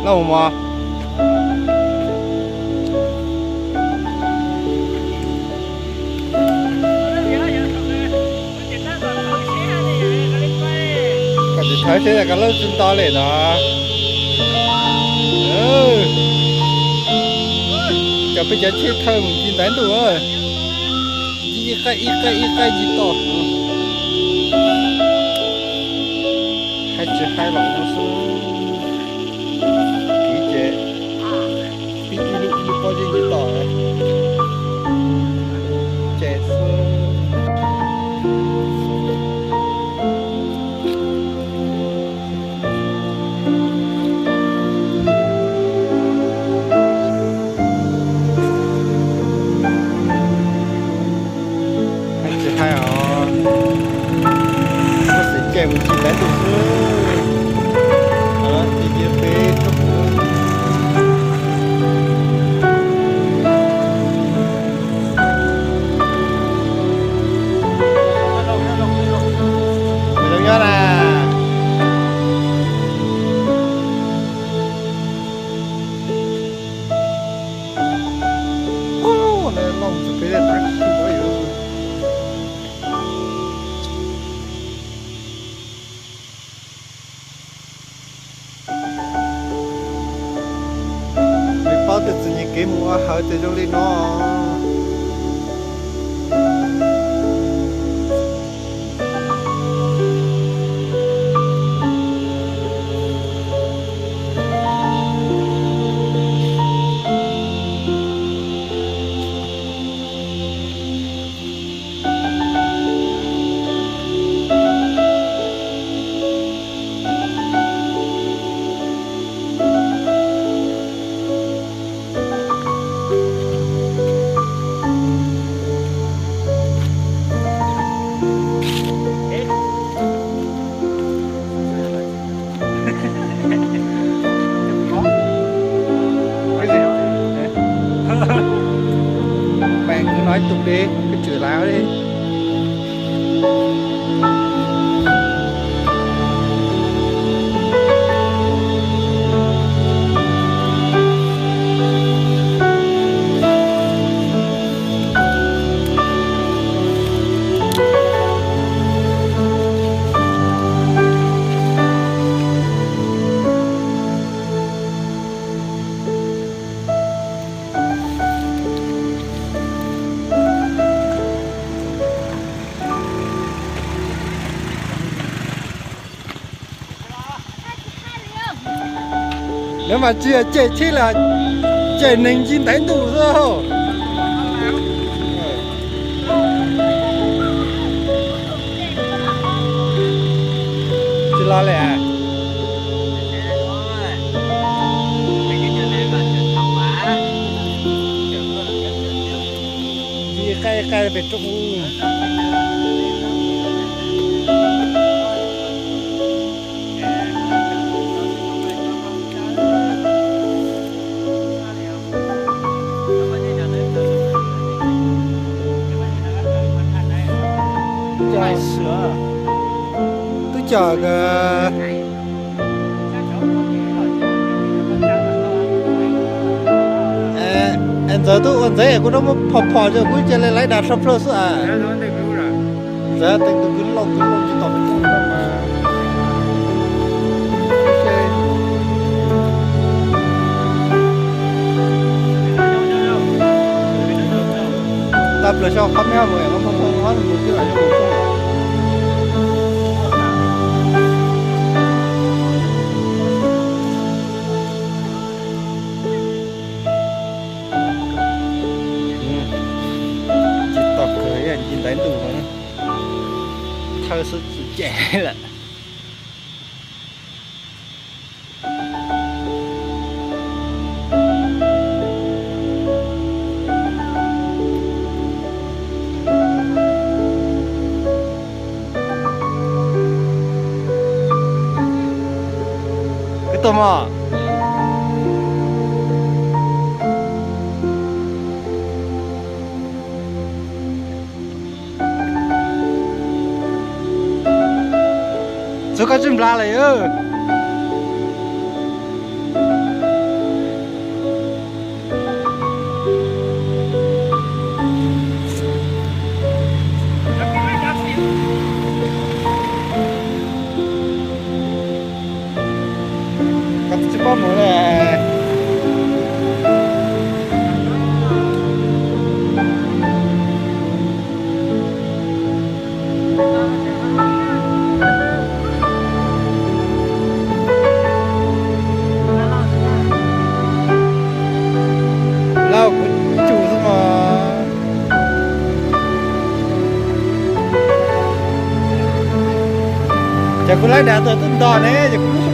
Lauj mos. Koj tsis thawb seb koj laub tsis nto li no. Cov peb cov tsheb thawj mus ci ntaiv ntuj. Ib qaij ib qaij ib qaij ci tom. Hais tsis hais los no xwb. Kiv ces ib lub ib lub pob zeb ci tom ces xwb. Hais tsis hais os, koj xav cem mus ci ntaiv ntuj xwb. Ces peb rau zoo nyob na. Nws paub tias txom nyem kev mus ua hawv tias zoo li no. Bạn cứ nói tục đi, cái chữ Lào đi. Lawv mas tsis yog cem tsheb, lawv cem neeg ci ntaiv ntuj xwb. Tsis los li. Ci qai qai pem roob. Twb cov, ntxawm twb ua ntxeev kuv rov muab phom phom rau kuv cia li laib dag tshaj plaws xwb as. Ntxawm teev tus kwv loj kwv loj tsis tom peb tug mas. Tag plaws so qhov me ho mus, qhov me ho mus twb los zoo mus. Tsis tau kawg, yog ci ntaiv ntuj no, thawj xwb tsis cem lawm. Kwv Tuam mog. Txug koj tsis nplas lawm. Mus le. Lauj, kuv tsum xwb mog. Ces kuv laib dav tuaj tub nto ne, ces kuv lub